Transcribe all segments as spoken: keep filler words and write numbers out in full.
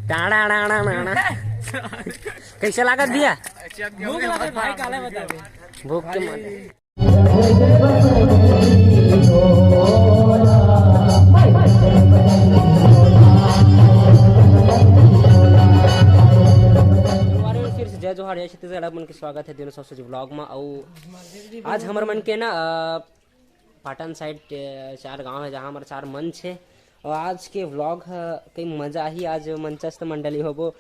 Ta-da, ta-da, ta-da. कैसे लागत भैया? भूख लगे भाई, काला बता दे। भूख के मारे। फिर से जय जोहार, जय छत्तीसगढ़, आप मन के स्वागत है दिनों सबसे vlog में। अउ आज हमर मन के ना, अ, पाटन side, अ, चार गांव है, जहां हमर चार मंच है। और आज के vlog ह कई मजा ही, आज मंचस्थ मंडली होबो,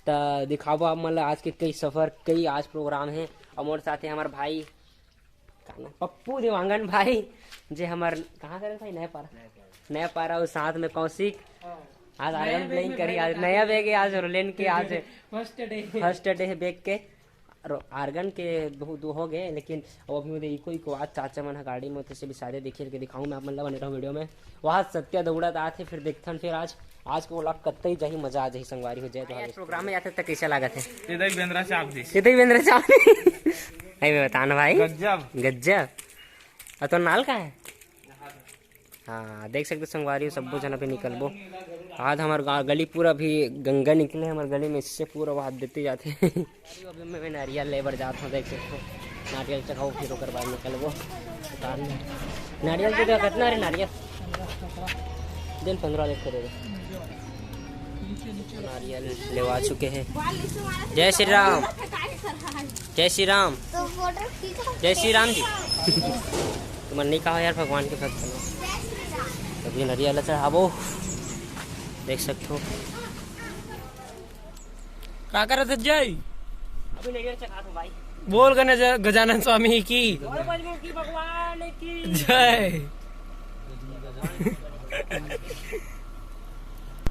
त दिखाबो आप मन ला आज के कई सफर, कई आज program है। और मोर साथ है हमर भाई, का नाम? पप्पू देवांगन भाई, जे हमर, कहाँ से भाई? नया पारा। नया पारा, और साथ में कौशिक। आज organ playing करी, आज नया bag है, आज रोलेन के, आज first day। First day है bag के। और organ के दो, दो हो गए, लेकिन अब अभी ओदे इको, इको आज चाचा मन ह गाड़ी में, तो से भी सारे देखिए के दिखाऊं मैं आप मन ला, बने रहो video में। वहाँ सत्या दौड़त आथे, फिर देखथन, फिर आज, आज के vlog कत्ते ही जाही, मजा आ जाही संगवारी हो। जय जोहार। Program में जाथे त कैसे लागत है? इधर ही बेंद्रा चाप दी। इधर ही बेंद्रा चाप दी। नहीं, मैं बताना भाई। गज्जब। गज्जब। और तो नाल का है? हाँ, देख सकते संगवारी हो, सब्बो झन अभी निकलबो। आज हमर गा-, गली पूरा भी गंगा निकले, हमर गली में इससे पूरा वहाँ देते जाते। अभी मैं, मैं नारियल ले बर जात हूँ, देख सकते हो। नारियल चढ़ाओ, फिर ओकर बाद निकलबो। बाद में नारियल के जगह कितना रे नारियल? दिन पंद्रह देख के दे दे। नारियल लेवा चुके हैं। जय श्री राम। जय श्री राम। तो फोटो खींचो। जय श्री राम जी। तुमन नहीं कहा यार, भगवान के भक्त बनो। अभी नरिया ला चढ़ाबो, देख सकते हो। का करत है जय? अभी नरिया चढ़ा दो भाई। बोल गने जय गजानन स्वामी की। और बजरंगी भगवान की जय।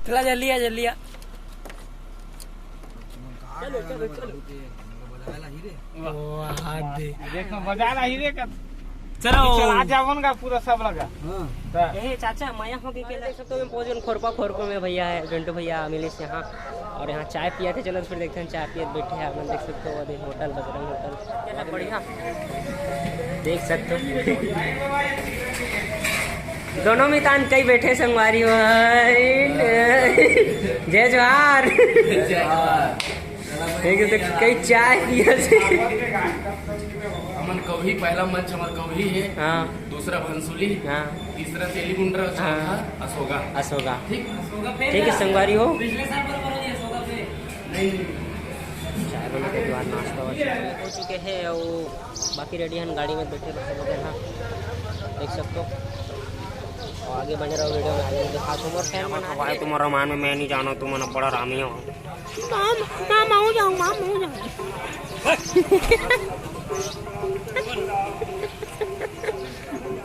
चला जल्दी आ, जल्दी आ। चलो, चलो, चलो। वाह दे। देखो, बजा रहा हीरे का। चलो। चला जावन का पूरा सब लगा। हाँ। ए, चाचा, माया हो गई के देख सकते हो, मैं पहुंच गए खोरपा, खोरपा में भैया है, झंटू भैया, अमिलेश यहाँ। और यहाँ चाय पिया थे, चलो फिर देखते हैं, चाय पिए बैठे हैं, आप लोग देख सकते हो, अभी होटल, बजरंग होटल। क्या बढ़िया। देख सकते हो। दोनों मितान कई बैठे संगवारी हो। जय जोहार। जय जोहार। एक तो कई चाय पिया से। हमन कवही, पहला मंच हमर कवही है। हाँ। दूसरा भंसुली। हाँ। तीसरा तेलीगुंडरा, हाँ। चौथा असोगा। असोगा। ठीक? ठीक है संगवारी हो। पिछले साल पर बोलो जी, असोगा पे। चाय बना के बाद नाश्ता वास्ता हो चुके हैं और बाकी ready हन, गाड़ी में बैठे रहो सब जन, हाँ, देख सकते हो। और आगे बने रहो video में, आगे दिखा दो मोर fan मन भाई। तुम्हारा मान में मैं नहीं जानो, तुम मन बड़ा रामी हो। माम, माम, आऊं जाऊं, माम, आऊं जाऊं।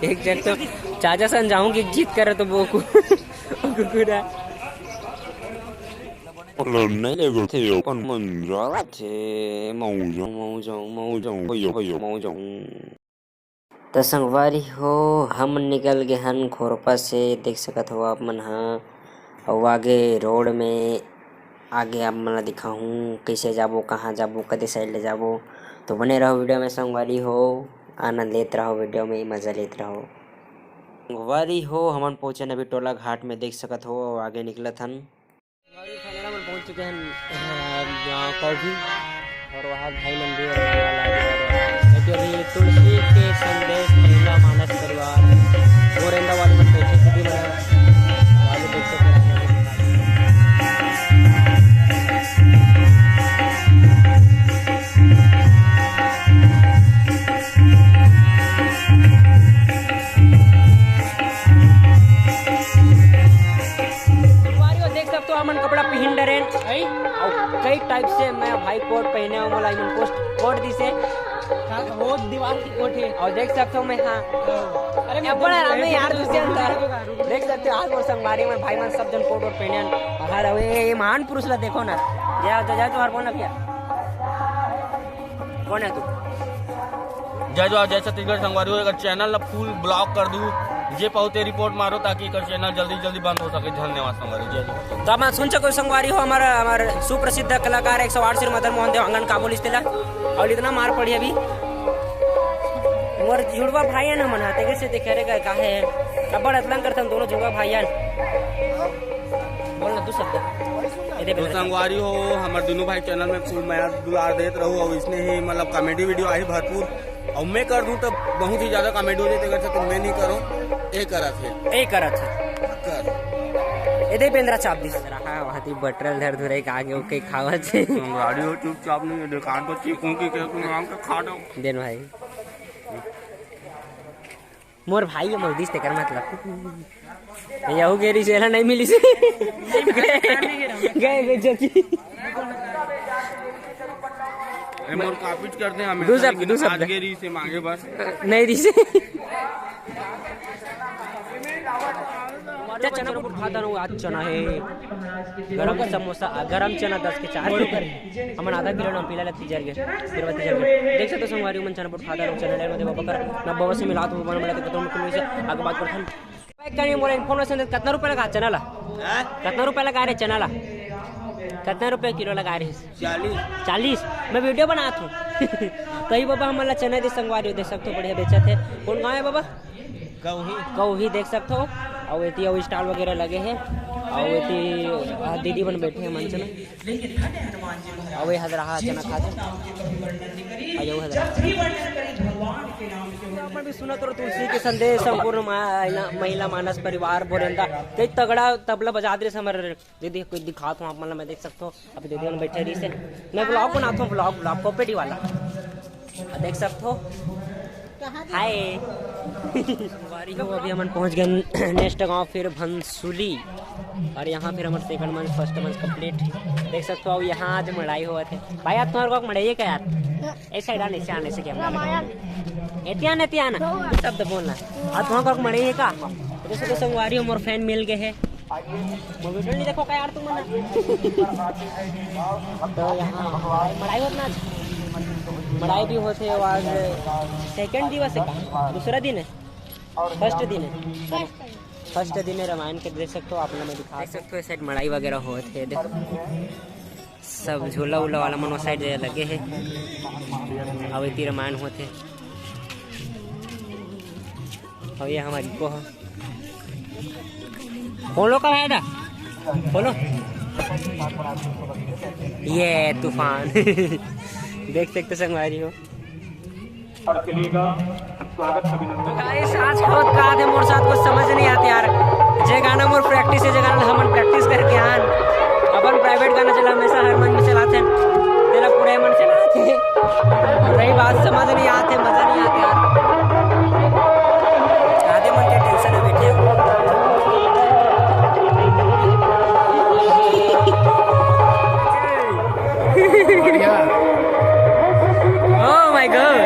एक जन तो चाचा सन जाऊं कि जीत करे तो वो कु-, कुकुरा। लड़ने ले गए थे, अपन मंजरा थे, मौजो, मौजो, मौजो, मौजो, मौजो। त संगवारी हो, हम निकल गे हन खोरपा से, देख सकत हो आप मन ह। अउ आगे road में आगे आप मन ला दिखाहूँ, कइसे जाबो, कहाँ जाबो, कते side ले जाबो। तो बने रहो video में संगवारी हो, आनंद लेत रहो video में, मजा लेत रहो। संगवारी हो, हमन पहुँचन अभी टोला घाट में, देख सकत हो, अउ आगे निकलत हन। और ये final हमन पहुंच चुके हैं, अ, गांव कौभी। और वहाँ भाई मंदिर और अभी, अभी तुलसी के संदेश महिला मानस परिवार गोरेंदा वाली में बैठे थे, भी मैं वाली देख सकते हैं। संगवारी हो, देख सकते हो, हमन कपड़ा पहिन डरेन, है? अउ कई type से मैं भाई coat पहने हूँ, मोला इमन coat, coat दिसे। हाँ, वो दीवार की coat है। अउ देख सकते हो, मैं, हाँ। अरे, ये मैं बड़ा आराम है यार, दूसरे अंदर। देख सकते हो, आज मोर संगवारी में भाई मन सब जन coat वोट पहने हन। अउ हर, अबे, ये महान पुरुष ला देखो ना। जय, जय, जय जोहार बोल ना भैया। कौन है तू? जय जोहार, जय छत्तीसगढ़ संगवारी हो, अगर channel ला full block कर दू, जे पाहू ते report मारो, ताकि एकर channel जल्दी जल्दी बंद हो सके। धन्यवाद संगवारी, जय जोहार। तो आप सुन सको संगवारी हो, हमारा, हमारा सुप्रसिद्ध कलाकार एक सौ आठ श्री मदन मोहन देवांगन का बोलिस तेला, और इतना मार पड़ी अभी। मोर जुड़वा भाई है ना मना, तेरे से देखे रे का है, अब बड़ा अतलंग करता दोनों जुड़वा भाई है। बोल ना दू शब्द। तो संगवारी हो, हमर दुनों भाई चैनल में खूब मया दुलार देत रहू, और इसने ही मतलब कॉमेडी वीडियो आही भरपूर, और मैं कर दूं तो बहुत ही ज्यादा कॉमेडी हो जाए, अगर तो मैं नहीं करूं, ये करत है। ए करत है। कर। ए दे पेंद्रा चाप दिस। रहा वहां ती बटरल धर धुरे के आगे ओके खावत है। संगवारी हो, चुपचाप नहीं है, दुकान पर चीखूं कि क्या तुम आम के खा दो। देन भाई। मोर भाई ये मोर दिस तेकर मतलब। यहू गेरी से एला नहीं मिली से। गए, गए जल्दी। ए, मोर कॉपी कर दे हमें। दू शब्द, दू शब्द। आज गेरी से मांगे बस। नहीं दी से। चना बोट खाता रहूं, आज चना है। गरम समोसा, गरम चना दस के चार के ऊपर। हमन आधा किलो नाम पीला लगती जर गए, फिर बत्ती जर गए। देख सकते हो संगवारी मन, चना बोट खाता रहूं, चना ले लो, देखो बकर, ना बाबा से मिला तो मन मिला तो कतरो मुश्किल से आगे बात करथन। भाई, कहीं मोला इन्फॉर्मेशन दे, कितना रुपया लगा चना ला? हैं? कितना रुपया लगा रे चना ला? कितना रुपया किलो लगा रहे? चालीस। चालीस? मैं वीडियो बनात हूँ। तो ही बाबा हमन ला चना दे संगवारी, देख सकते हो बढ़िया बेचत है। कौन गाँव है बाबा? कौही। कौही देख सकते हो। और एती और स्टॉल वगैरह लगे हैं। और एती, आ, दीदी मन बैठे हैं मंच में। अउ ए हदरहा चना खाथे। अउ ए हदरहा। अपन भी सुनत रहो तुलसी के संदेश, संपूर्ण मा-, महिला मानस परिवार बोलेंदा। कई तगड़ा तबला बजात रहे हमर दीदी, कोई दिखात हूँ आप मन ला, मैं देख सकत हूँ। अभी दीदी मन बैठे रही से, मैं ब्लॉग बनात हूँ, ब्लॉग, ब्लॉग कॉमेडी वाला। देख सकत हो। हाय। संगवारी हो, अभी हमन पहुंच गए नेक्स्ट गांव, फिर भंसुली। और यहाँ फिर हमर second month, first month complete. देख सकत हो, अउ यहाँ आज मड़ाई होवत है। भाई, आज तुम्हारे को मड़ाई है क्या यार? ऐसे आने से, आने से क्या? एतियान, एतियान। शब्द बोलना। आज तुम्हारे को मड़ाई है का? देख सकत हो संगवारी हो, मोर फैन मिल गए हैं। वो वीडियो नहीं देखो का यार तुम ना। तो यहाँ मड़ाई होत ना, मड़ाई भी होत है। आज सेकंड दिवस है का? दूसरा दिन है, फर्स्ट दिन है। फर्स्ट दिन है रामायण के। देख सकते हो आप लोग, मैं दिखा देख सकते हो, साइड मड़ाई वगैरह होत है। देखो, सब झूला उला वाला मन वो साइड लगे है। अउ एती रामायण होत है। अउ ये हमर इको ह। खोलो का फायदा? खोलो। ये तूफान। देख सकते संगवारी हो। तो गाइस, आज के बाद का आदे मोर साथ कुछ समझ नहीं आते यार। जे गाना मोर प्रैक्टिस है, जे गाना हमन प्रैक्टिस करके आन, अपन प्राइवेट गाना चला, हमेशा हर मंच में चलाते हैं, तेला पूरा मन चलाते हैं। रही बात समझ नहीं आते, मजा नहीं आते यार। आदे मन के टेंशन में बैठे हो। Oh my God।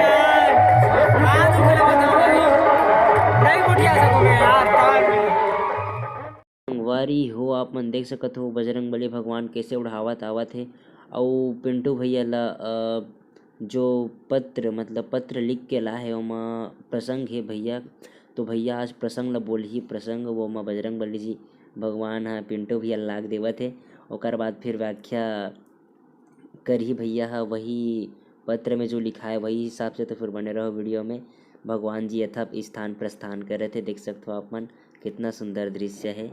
संगवारी हो, आप मन देख सकत हो बजरंग बली भगवान कैसे उड़ावत आवत हे। अउ पिंटू भैया ला, अ, जो पत्र, मतलब पत्र लिख के ला हे, ओमा प्रसंग हे भैया। तो भैया आज प्रसंग ला बोलही, प्रसंग वो मा बजरंग बली जी भगवान ह पिंटू भैया ला लाग देवत हे। ओकर बाद फिर व्याख्या करही भैया ह, वही पत्र में जो लिखा है वही हिसाब से। तो फिर बने रहो वीडियो में। भगवान जी यथा स्थान प्रस्थान करत हे, देख सकत हो आप मन, कितना सुंदर दृश्य है।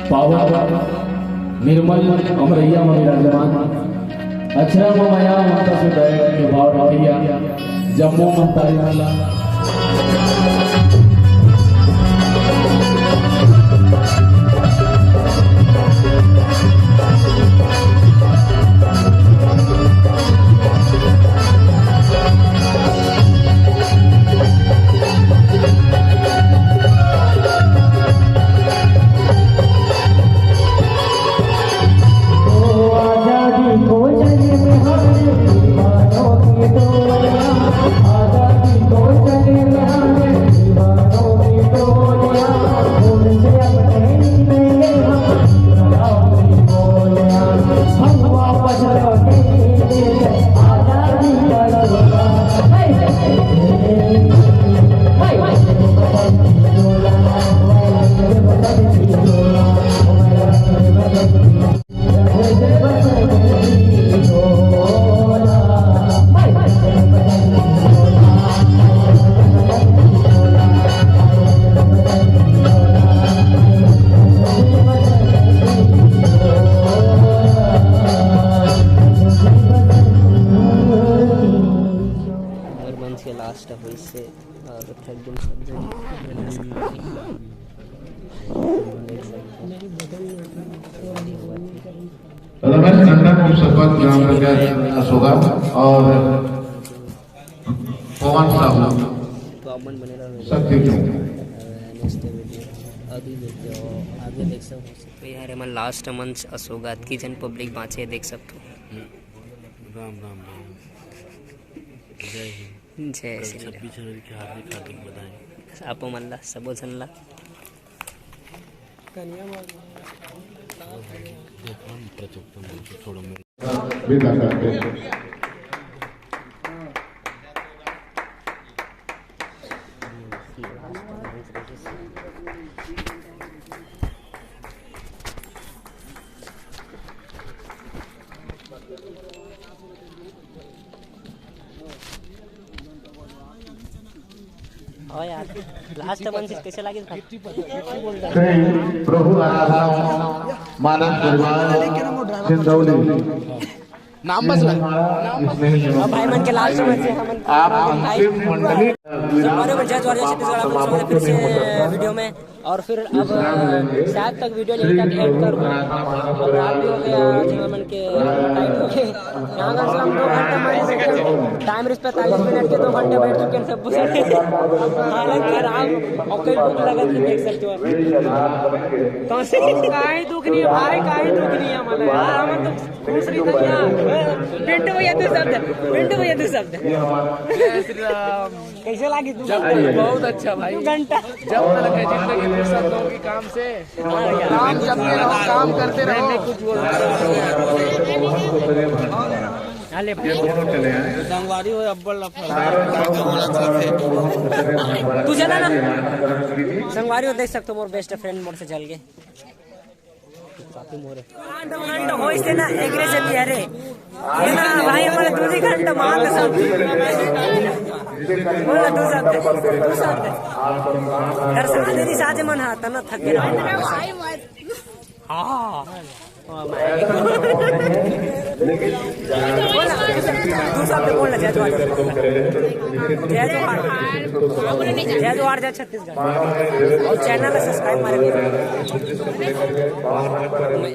पावन निर्मल अमरैया म विराजमान, अक्षरा म मया, ममता से दया के भाव रखइया जम्मो महतारी मन ला। तब इससे और थर्ड दिन सब जगह देख सकते हैं। तो मैं संगठन को शपथ ग्रहण करके सोगा और पवन साहू कॉमन बने रहो। शक्ति क्यों? नेक्स्ट वीडियो अभी देखो, आगे देख सकते हो। तो यार, हमन लास्ट मंच असोगात की जन पब्लिक बाँचे देख सकते हो। राम राम राम। जय हिंद। जय कल श्री राम। छब्बीस जनवरी की हार्दिक हार्दिक बधाई। आपो मन ला, सबो झन ला। विदा करते हैं। ओ यार, लास्ट मंच कैसे लागिस भाई? श्री प्रभु आराधना मानस परिवार सिंदौली। नाम बस भाई। अब भाई मन के लास्ट मंच हे, हमन आप अंतिम मंडली। और जय द्वार जय छत्तीसगढ़, आप लोग फिर से वीडियो में। और फिर अब शायद तक वीडियो यहीं तक एंड करूँ। अब रात भी हो गया, आज हमन के टाइम हो गया। यहाँ कम से कम दो घंटे मान लीजिए, टाइम रिस पैंतालीस मिनट के दो घंटे बैठ चुके हैं सब कुछ। हालत खराब और कई भूख लगा कि देख सकते हो। कौन से? काहे दुख नहीं है भाई, काहे दुख नहीं है हमारा यार, हम तो खुश रही था यार। पिंटू भैया तू शब्द, पिंटू भैया तू शब्द। जय श्री राम। कैसे लागी तू? जब तक बहुत अच्छा भाई। दो घंटा। जब तक है जिंदगी फुर्सत होगी काम से, काम जब भी रहो, काम करते रहो। कुछ बोल। संगवारी हो अब्बल लफड़ा। तू चला ना। संगवारी हो देख सकते हो, मोर बेस्ट फ्रेंड मोर से चल गए। कांड वांड होइस ते ना, एकरे चलती, अरे। ये ना भाई, हमारे दू ही घंटा मार कसम। बोला, दू शब्द, दू शब्द। दर्शन देरी साजे मन हा, तना थक गया। हाँ। बोला, दू शब्द बोलना, जय जोहार। जय जोहार। जय जोहार, जय छत्तीसगढ़। और चैनल सब्सक्राइब मारे।